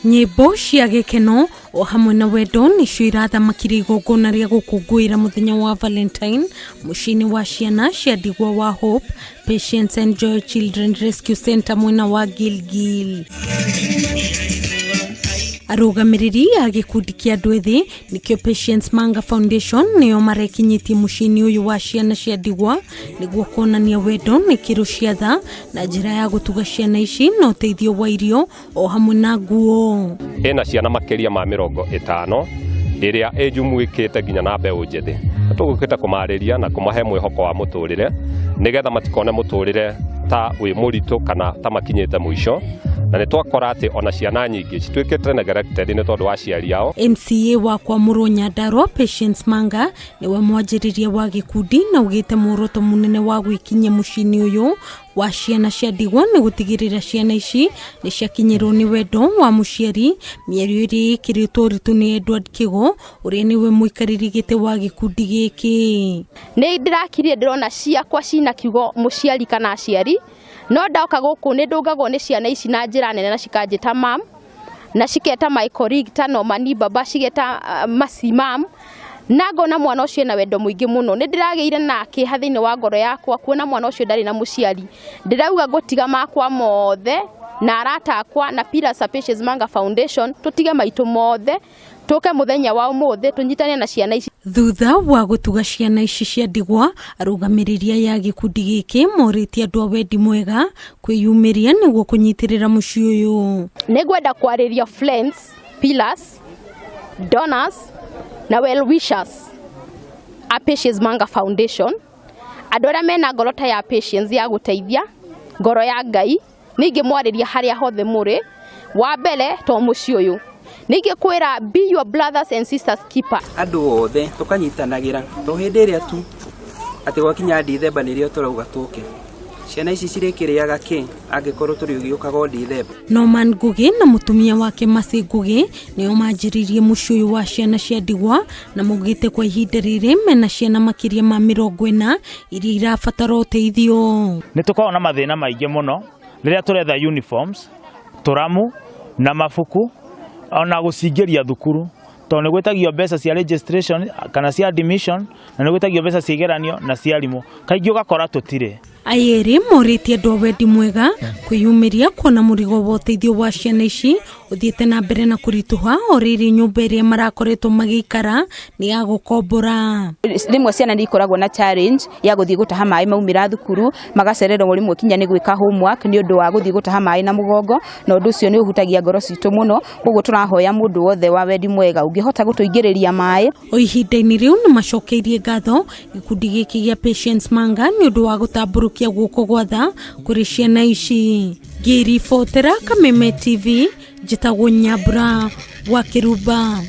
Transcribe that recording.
Nyĩmbo cia gĩkeno o hamwe na wendo nĩcio irathamakire igongona rĩa gũkũngũĩra mũthenya wa Valentine mũciĩ-inĩ wa ciana cia ndigwa wa Hope Patience and Joy Children Rescue Center mwena wa Gilgil. Arũgamĩrĩri a gĩkundi kĩa andũ ethĩ nĩkĩo Patience Manga Foundation nĩo marekinyĩtie mũciĩ-inĩ ũyũ wa ciana cia ndigwa nĩguo kuonania wendo nĩ kĩro cia tha na njĩra ya gũtuga ciana ici na ũteithio wa irio o hamwe na nguo. Ĩna ciana makĩria ma 50 ĩrĩa ĩjumuĩkĩte nginya na mbeũ njĩthĩ. Tũgũkĩte kũmarĩria na kũmahe mwĩhoko wa mũtũrĩre nĩgetha matikone mũtũrĩre ta wĩ mũritũ kana ta makinyĩte mũico, na nĩ twakora atĩ ona ciana nyingĩ cituĩkĩte neglected nĩ tondũ wa aciari ao. MCA wa Kwamũrwo Nyandarua Patience Manga nĩwe mwanjĩrĩria wa gĩkundi na augĩte muoroto mũnene wa gwĩkinyia mũciĩ-inĩ ũyũ wa ciana cia ndigwa nĩ gũtigĩrĩra ciana ici nĩ ciakinyĩrwo nĩ wendo wa mũciari. Mĩario ĩrĩa ĩkĩrĩtwo ũritũ nĩ Edward Kĩgo ũrĩa nĩwe mũikarĩri gĩtĩ wa gĩkundi gĩkĩ. Nĩ ndĩrakirire ndĩrona ciakwa cina kiugo mũciari kana aciari, no ndoka gũkũ nĩ ndũngagwo nĩ ciana ici na njĩra nene na cikanjĩta mam, na ciketa my colleague ta Nomani baba, cigeta Masi mam, na ngona mwana ũcio ena wendo mũingĩ mũno. Nĩ ndĩragĩire na kĩeha thĩinĩ wa ngoro yakwa kuona mwana ũcio ndarĩ na mũciari. Ndĩrauga ngũtiga makwa mothe na arata akwa na Pillars of Patience Manga Foundation, tũtige maitũ mothe tũke mũthenya wa ũmũthĩ tũnyitane na ciana ici. Thutha wa gũtuga ciana ici cia ndigwa, arũgamĩrĩri aya a gĩkundi gĩkĩ morĩtie andũ a wendi mwega kwĩyumĩria nĩguo kũnyitĩrĩra mũciĩ ũyũ. Nĩngwenda kwarĩria friends, pillars, donors na well wishers a Patience Manga Foundation, andũ arĩa mena ngoro ta ya Patience ya gũteithia, ngoro ya Ngai, ningĩ mwarĩria harĩa hothe mũrĩ. Wa mbere to mũciĩ ũyũ, ningĩ kwĩra be your brothers and sisters keeper. Andũ othe tũkanyitanagĩra to hĩndĩ ĩrĩa tu atĩ gwakinya Dithemba nĩrĩo tũrauga tũke. Ciana ici cirĩkĩrĩaga kĩ angĩkorwo tũrĩgĩũkaga o Dithemba? Norman Ngugi na mũtumia wake Mercy Ngugi nĩo manjĩrĩirie mũciĩ ũyũ wa ciana cia ndigwa na maugĩte kwa ihinda rĩrĩ mena ciana makĩria ma 40 iria irabatara ũteithio. Nĩ tũkoragwo na mathĩna maingĩ mũno rĩrĩa tũretha uniforms, tũramu na mabuku ona gũcingĩria thukuru, tondũ nĩ gwĩtagio mbeca cia registration kana cia admission, na nĩ gwĩtagio mbeca cia igeranio na cia arimũ, kaingĩ ũgakora tũtirĩ. Ayerĩ morĩtie andũ a wendi mwega kwĩyumĩria kuona mũrigo wa ũteithio wa ciana ici ũthiĩte na mbere na kũritũha o rĩrĩ nyũmba ĩrĩa marakoretwo magĩikara nĩ ya gũkombora. Rĩmwe ciana nĩ ikoragwo na challenge ya gũthiĩ gũtaha maĩ maumĩra thukuru, magacererwo rĩmwe kinya nĩ gwĩka homework nĩ ũndũ wa gũthiĩ gũtaha maĩ na mũgongo, na ũndũ ũcio nĩ ũhutagia ngoro citũ mũno. Koguo tũrahoya mũndũ wothe wa wendi mwega ũngĩhota gũtũingĩrĩria maĩ. O ihinda-inĩ rĩu nĩ macokeirie ngatho gĩkundi gĩkĩ gĩa Patience Manga nĩ ũndũ wa gũtambũrũkia guoko gwa tha kũrĩ ciana ici. Ngĩribotera Kameme TV, njĩtagwo Nyambura wa Kĩrumba.